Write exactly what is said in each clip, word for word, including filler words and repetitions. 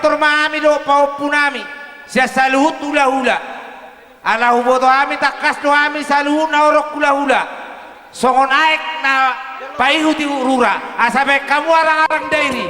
Tor ma hami dohot pahompunami sian saluhut hulahula. Ala huboto hami tangkas do hami saluhutna horong hulahula songon aek na paihutihut rura, asa baen hamu arangarang dairi.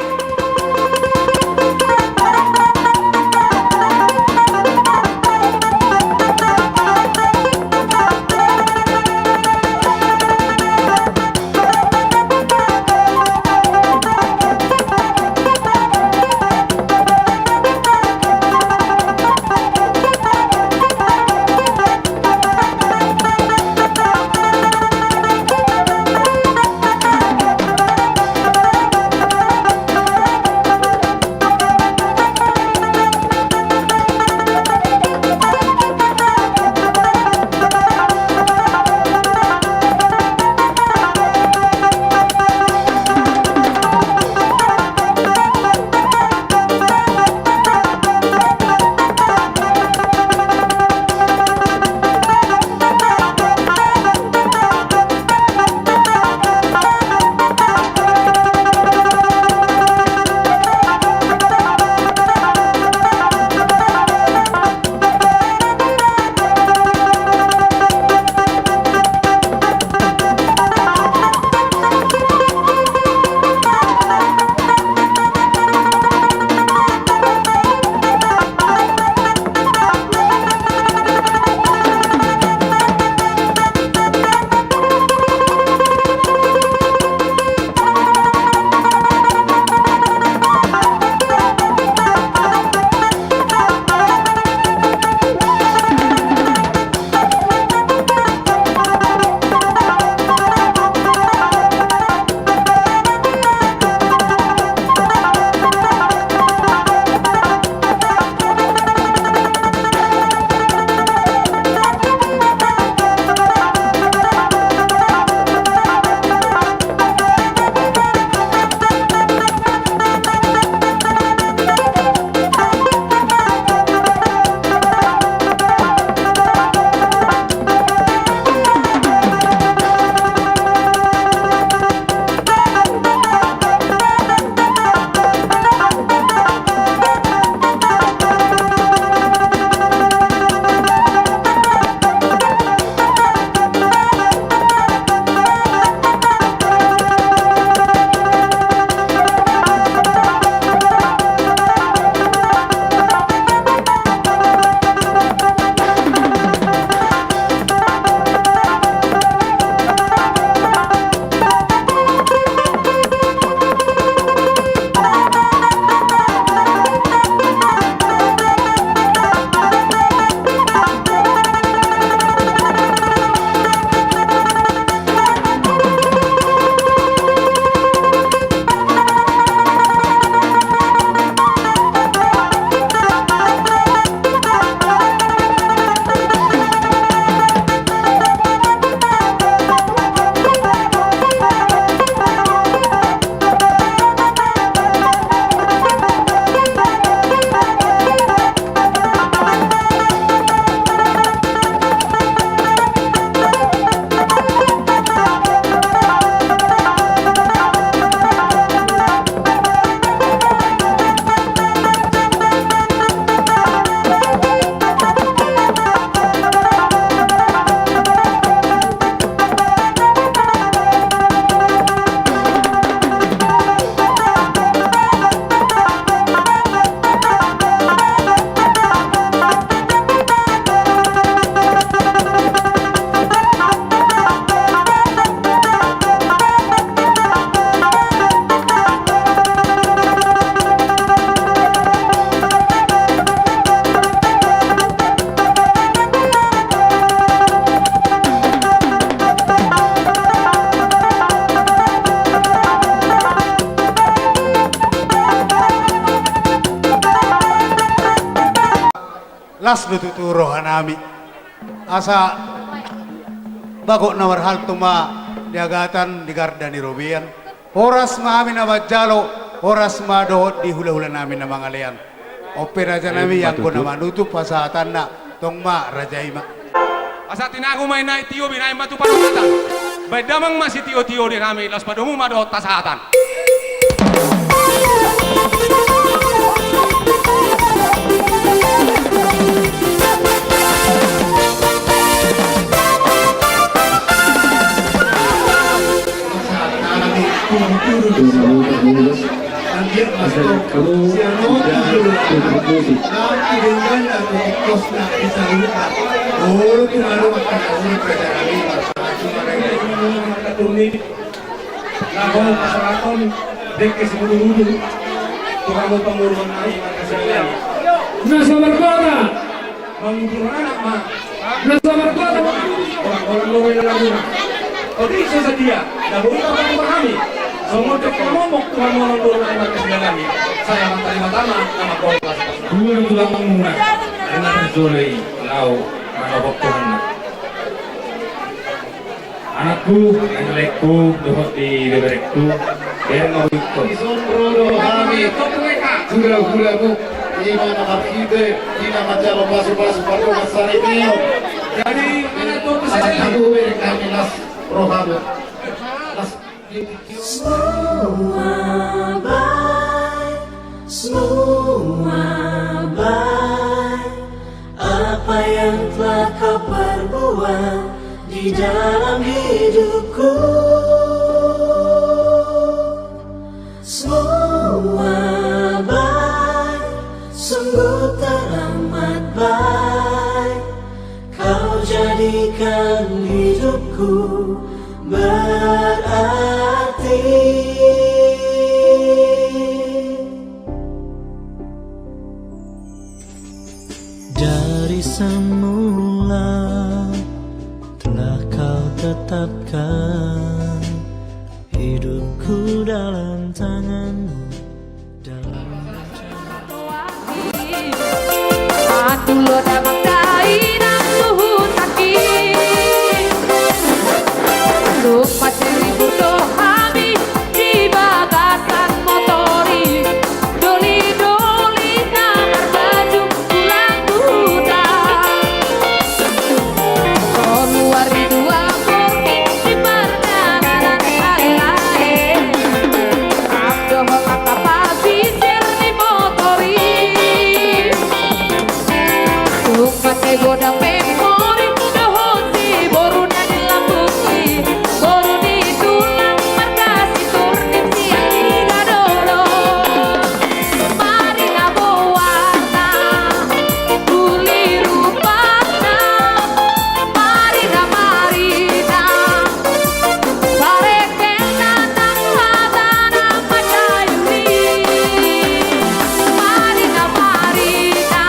Las do tutu rohanami. Asa bagot na marhalto ma di agatan di garda ni robean. Horas ma hami na manjalo, horas ma dohot di hulahulanami na mangalean. On pe rajanami, anggo na manutup pasahatanna, tong ma raja i ma. Asa tinagu ma i na i tio, binahen ma tu parhutatan. Bahen damang ma sitiotio di hami, laos padomu ma dohot hasahatan. Laho pasahathon dengke simudurudur tu hamu pamoruon nami marga Siangan. Na sabar gora. Mangumpul anak ma. Na sabar gora. Orang-orang do bela laguna. Otik so sadia na boi tarpatupa hami. Songon dengke na momok tu hamu orang boru nami marga Siangan. Sai amanta ni Debata ma na manggohi. Dua do tulang muna. Ena jolo i laho manopot Tuhan. Anakku, laengku, dohot di beberekku, bereng ma butong. Songon do hami, hula-hulamu, ima na marhite, ima manjalo pasu-pasu pardongan saripeon. Jadi, anak tuaku, bereng hami las rohamu. Las. Semua baik, semua baik. Apa yang telah kau perbuat di dalam hidupku, semua baik, sungguh teramat baik. Kau jadikan hidupku berarti. Dari semula telah kau tetapkan hidupku dalam tanganmu, dalam. Aduh, lo damang dainang tu hutaki. Dung mansai ribur do hami di bagasan motor i. Doli-doli na marbaju tulang tu huta. Solu ari dua borngin di pardalanan ale-ale. Rap dohot angka pasisir ni motor i. Tung mansai godang memori dohot si boru na di lambung i. Boru ni tulang marga Sitorus sian Tigadolo. Marina boahanna, uli rupana, marina, marina. Parekenna nang hatana mandayuri. Marina, marina,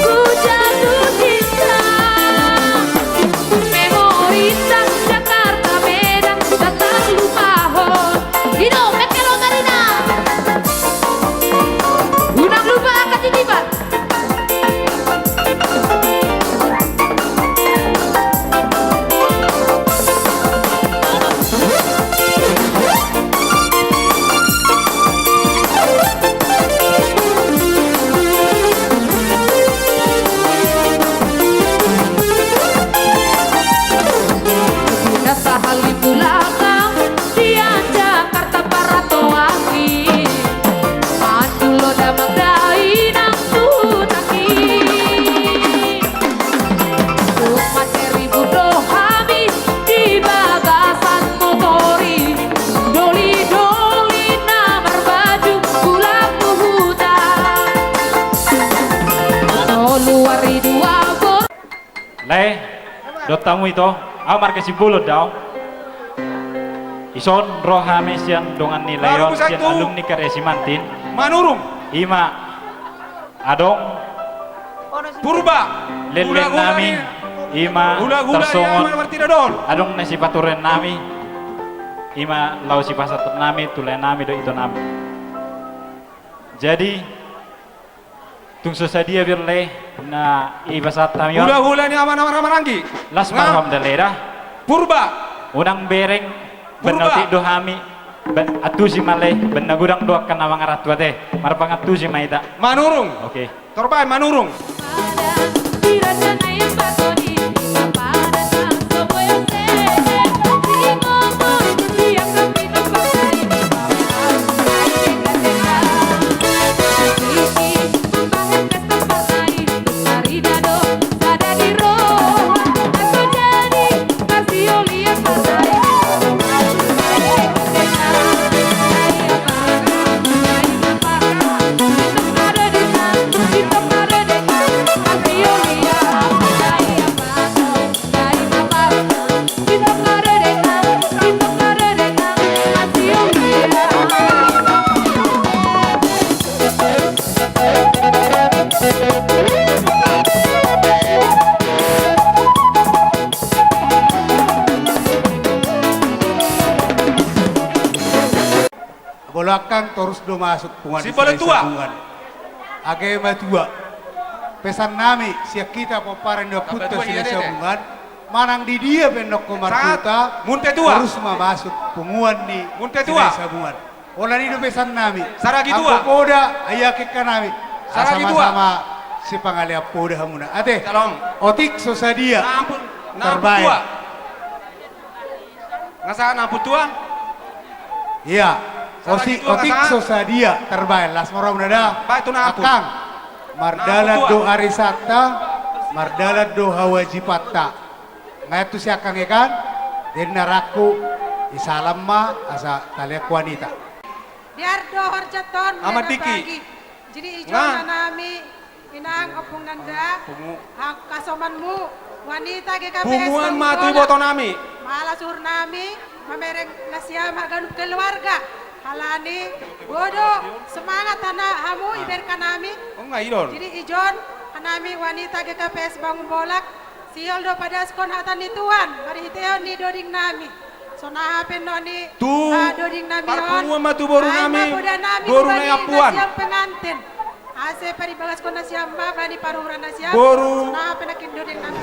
ku jatuh cinta. Memorita Jakarta Medan tak terlupakan. I do, mengke lo marina. Unang lupa angka titipan. Sahali tu lakam sian Jakarta partoaki. Manjalo damang dainang tu hutaki. Tung mansai ribur do hami di bagasan motor i. Doli-doli na marbaju tulang tu huta. Solu ari dua bor. Lae, dohot hamu ito, au marga Simbolon do au. Ison ro hami sian dongan ni lae on, sian alumni karya Simantin. Manurung. Ima adong Purba. Leleng nami, ima tarsongon adong na sipature nami. Ima laho sipasahat nami tu lae nami dohot ito nami. Jadi, tung so sadia be lae na ipasahat hami on. Hula-hula ni ama na marhamaranggi. Las ma roham da lae da. Purba. Unang bereng. Purba. Baen na otik do hami. Baen antusi ma lae. Baen na godang do angka na mangaranto ate. Marpangantusi ma hita. Manurung. Oke. Torbaen, Manurung. Belakang torus do masuk punguan ni Sibolon Tua. Silahisabungan. Age ma tua. Pesan nami sian hita pomparan ni ompunta Silahisabungan. Manang di dia pe annon ho marhuta, Munte Tua. Torus ma masuk punguan ni Munte Tua. Silahisabungan. Holan i do pesan nami. Saragi Tua. Anggo poda, ai angka nami. Saragi Tua. Sama-sama sipangalean poda hamuna. Ate. Shalom. Otik so sadia. Nampun, nampun terbaik. Tua. Nga sahat na pung tua? Iya. Otik so sadia terbaen, las ma roha muna da. Baen tu na pung. Akang. Mardalan do arisanta, mardalan do hawajibanta. Nga tu si akang i kan, jadi na rangku, disalam ma asa talean wanita. Biar do horjat on. Aman diki. Jadi ijon ma nami. Inang, ompung nanda, pungu. Angka somanmu, wanita G K P S. Punguan ma tu iboto nami. Mala suhur nami mamereng nasiam haganup keluarga. Alani, bodo, semangat hana hamu, ah, iberka nami. Oh, nga ijon. Jadi ijon hanami wanita G K P S Bangun Bolak. Sihol do padaskon hata ni Tuhan marhiteon ni doding nami. Sonaha pe annon i, tu, ah, doding nami on. Parpunguan ma tu boru nami, boru na i ampuan. Sian pengantin. Asa paribagaskon nasiam ma bani paruhuran nasiam. Boru. Sonaha pe nangkin doding nami.